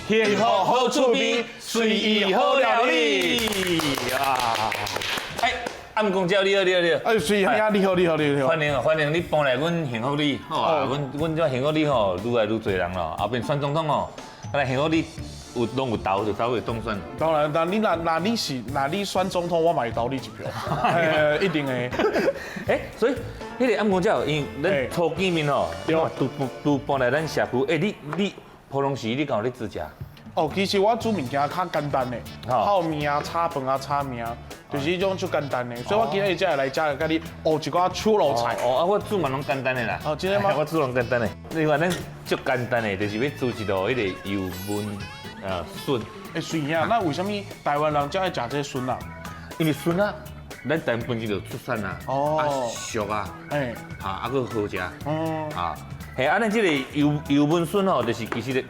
幸福好趣味，隨意好料理啊！哎，暗公教你好，你好，你好。哎，隨意啊，你好，你好，你好。歡迎啊，歡迎你搬來阮幸福里。吼，阮這幸福里吼，愈來愈濟人咯。後邊選總統吼，來幸福里有攏有投，就走會當選。當然，但你若若你是若你選總統，我嘛會投你一票。一定會。哎，所以彼個暗公教，因為咱初見面吼，拄拄搬來咱社區。哎，你普通時你敢有咧煮食？哦，其實我煮物件較簡單的，泡麵啊、炒飯啊、炒麵啊，就是彼種足簡單的。所以我今日才會來遮共你學一寡手路菜。哦，啊，我煮嘛攏簡單的啦。哦，真的嗎？我煮攏簡單的。你看咱足簡單的，就是欲煮一道彼個油燜筍。欸，水兄，那為啥物台灣人遮愛食這個筍啊？因為筍仔，咱台灣本身就出產啊，啊俗啊，啊啊閣好食。啊，嘿，啊，咱這個油燜筍吼，就是其實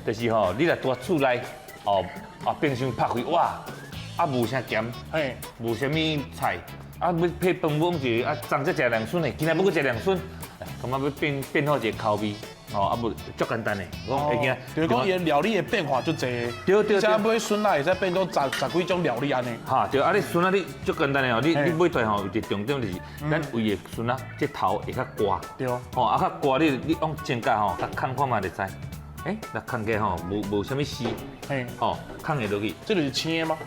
就是吼，你若蹛厝內，哦啊冰箱拍開，哇，啊無啥鹹，無啥物菜，啊欲配飯碗一個啊，昨才食涼筍的，今仔欲閣食涼筍，感覺欲變變好一個口味，哦啊無足簡單的，講會記。就是講伊的料理的變化足濟。對對對。這買筍仔會使變做十幾種料理按呢。哈對，啊你筍仔你足簡單的哦，你買回來吼有一個重點就是，咱為的筍仔這頭會較寒。吼啊較寒，你用煎甲吼，較囥看覓就知。欸，若囥起吼，無啥物絲，吼，囥會落去。這就是青的嗎？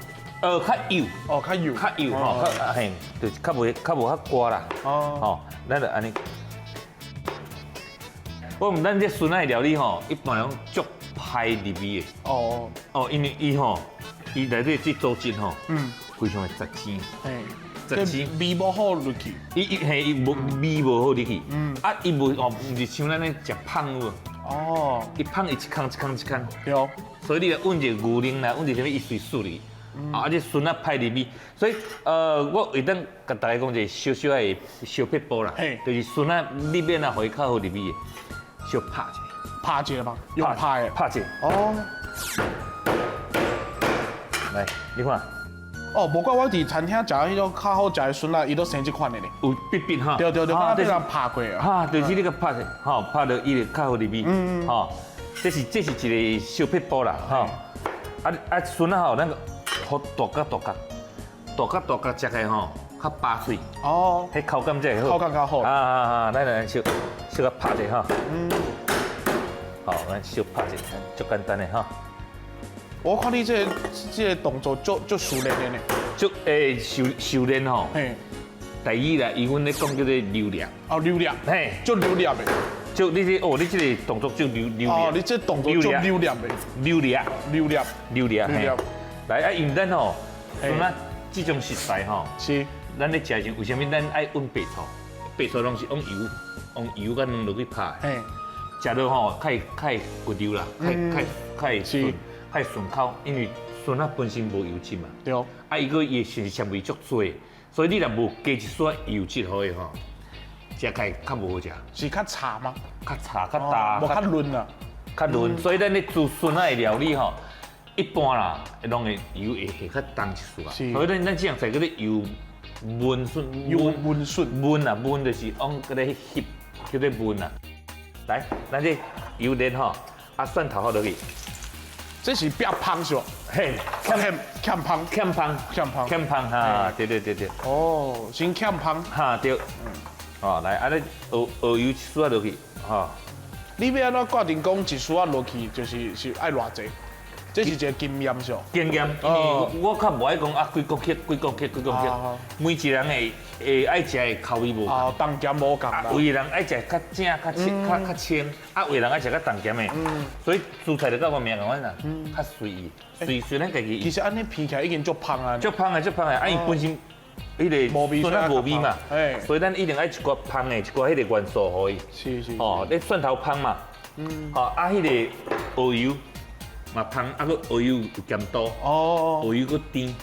較幼。哦，較幼。較幼吼，較嘿，就是較袂較無較寒啦。吼，咱就按呢。我毋咱這筍仔的料理吼，一般來講足歹入味的。哦，因為伊吼，伊內底這組織吼，非常的雜鮮。雜鮮。味無好入去。伊嘿，伊無味無好入去。啊，伊無哦，毋是像咱咧食麭有無？伊麭伊一空一空一空。所以你來揾一個牛奶來，揾一個啥物，伊隨處理。啊，這筍仔歹入味，所以我會當共大家講一個小小的小撇步啦，就是筍仔你欲按怎予伊較好入味的，小拍一下。拍一下嗎？用拍的。拍一下。來，你看。哦，無怪我佇餐廳食彼種較好食的筍仔，伊都生這款的呢。有煏煏哈。對對對，敢若被人拍過啊。哈，就是你共拍者，吼，拍著伊會較好入味。吼，這是一個小撇步啦，吼。啊啊，筍仔吼，咱予大角大角，大角大角食起吼，較飽喙。彼口感才會好。口感較好。啊啊啊！來來，小小共拍者哈。好，咱小拍者，足簡單的哈。我看你這個動作足足熟練的呢。足欸熟熟練吼。台語啦，伊阮咧講叫做流利。哦，流利。嘿。足流利的。就你這哦，你這個動作足流流利。哦，你這動作足流利的。流利。流利。流利。流利。來啊，因為咱吼，像咱這種食材吼，咱咧食的時陣，為啥物咱愛溫白醋？白醋攏是用油，用油佮卵落去拍。食落吼，較會較會骨溜啦，較較較會順，較會順口，因為筍仔本身無油脂嘛。啊，伊閣伊的膳食纖維足濟，所以你若無加一絲油脂予伊吼，食起來較無好食。是較柴嗎？較柴，較焦。無較潤啊。較潤，所以咱咧煮筍仔的料理吼，一般啦，攏會油會下較重一絲啊。所以咱這樣菜叫做油燜筍。油燜筍。燜啊，燜就是往閣咧翕，叫做燜啊。來，咱這油熱吼，啊蒜頭放落去。這是煏芳是無？嘿，欠欠芳，欠芳，欠芳，欠芳哈，對對對對。哦，先欠芳。哈對。哦，來，按呢蚵油一絲仔落去，吼。你欲按怎決定講一絲仔落去，就是是愛偌濟？這是一個經驗是無？經驗，因為我較無愛講啊，幾公克、幾公克、幾公克，每一個人會會愛食的口味無仝。哦，重鹹無仝啦。有的人愛食較正、較清、較較清，啊，有的人愛食較重鹹的。所以煮菜就佮我名仝款啦，較隨意，隨隨咱家己。其實按呢聞起來已經足芳啊。足芳的，足芳的，啊，伊本身彼個筍仔無味嘛，所以咱一定愛一寡芳的，一寡彼個元素予伊。哦，你蒜頭芳嘛，吼，啊，彼個蠔油嘛芳，啊，閣蠔油有鹹度，蠔油閣甜，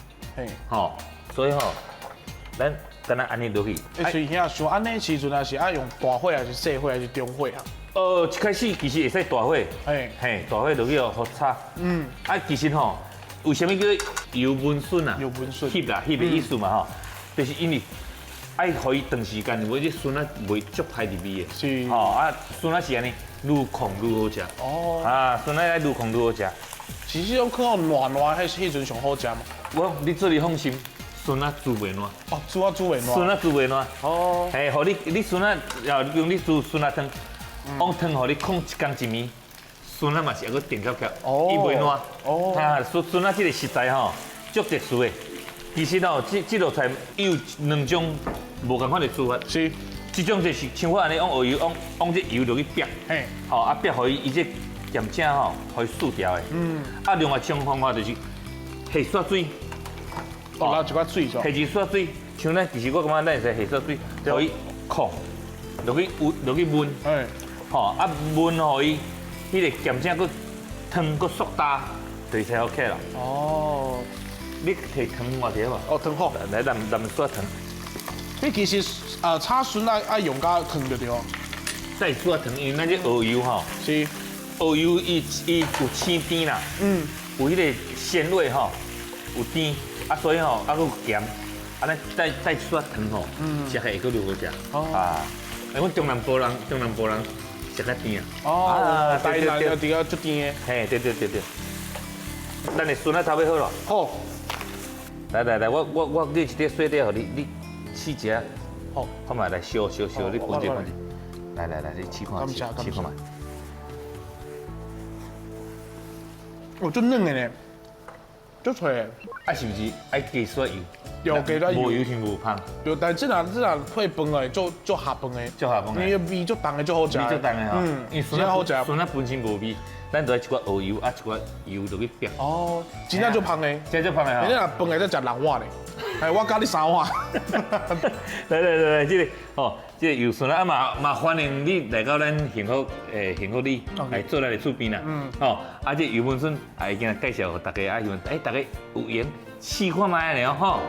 吼，所以吼，咱敢若按呢落去。欸，所以兄，像按呢時陣啊，是愛用大火還是細火還是中火啊？一開始其實會使大火，嘿，大火落去予炒。啊，其實吼，為啥物叫做油燜筍啊？油燜筍。翕啦，翕的意思嘛吼，就是因為愛予伊長時間，無這筍仔袂足歹入味的。吼啊，筍仔是按呢，愈炕愈好食。啊，筍仔愛愈炕愈好食。是彼種囥予爛爛，彼陣上好食嘛？我你做你放心，筍仔煮袂爛。哦，煮啊煮袂爛。筍仔煮袂爛。哦。嘿，予你你筍仔，予比如你煮筍仔湯，往湯予你焢一工一暝，筍仔嘛是猶閣甜澀澀，伊袂爛。哦。啊，筍仔這個食材吼，足特殊的。其實吼，這道菜有兩種無仝款的煮法。是。這種就是像我按呢，往學油，往往這油落去煸。嘿。吼，啊煸予伊伊這鹹汫吼，予伊祛掉的。嗯。啊，另外一種方法就是下雪水。哦，落一寡水下一雪水，像咱其實我感覺咱會使下雪水，予伊焢，落去煨，落去燜。嘿。吼，啊燜予伊彼个鹹汫閣湯閣縮焦，就會 OK 啦。哦。你提糖偌濟無？哦，糖好。來，淋淋雪糖。你其實啊，炒筍愛愛用較糖就對。再雪糖，因為咱這蠔油吼，是蠔油伊伊有青甜啦，有彼個鮮味吼，有甜，啊所以吼，啊閣有鹹，啊咱再再雪糖吼，食起會閣愈好食。哦。啊，阮中南部人，中南部人食較甜啊。哦，台南就比較足甜的。嘿，對對對對。咱的筍仔差不多好囉。好。來來來，我我叫一塊細塊予你，你試一下。好，看覓來燒燒燒，你分一分。來來來，你試看，試看覓。哦，足嫩的呢，足脆的。啊，是毋是愛加雪油？對，加油。無油是無芳。對，但這若這若配飯的，足足合飯的。足合飯的。因為味足重的，足好食。味足重的吼。嗯，因為筍仔好食。筍仔本身無味。咱就愛一寡蠔油啊，一寡油落去煸。哦，真正足芳的，真正足芳的吼。你若飯會使食六碗咧，哎，我教你三碗。來來來來，這個吼，這個油筍啊嘛嘛歡迎你來到咱幸福幸福里來做咱的厝邊啦。吼，啊這油燜筍啊已經介紹予大家啊，希望大家有閒試看覓爾吼。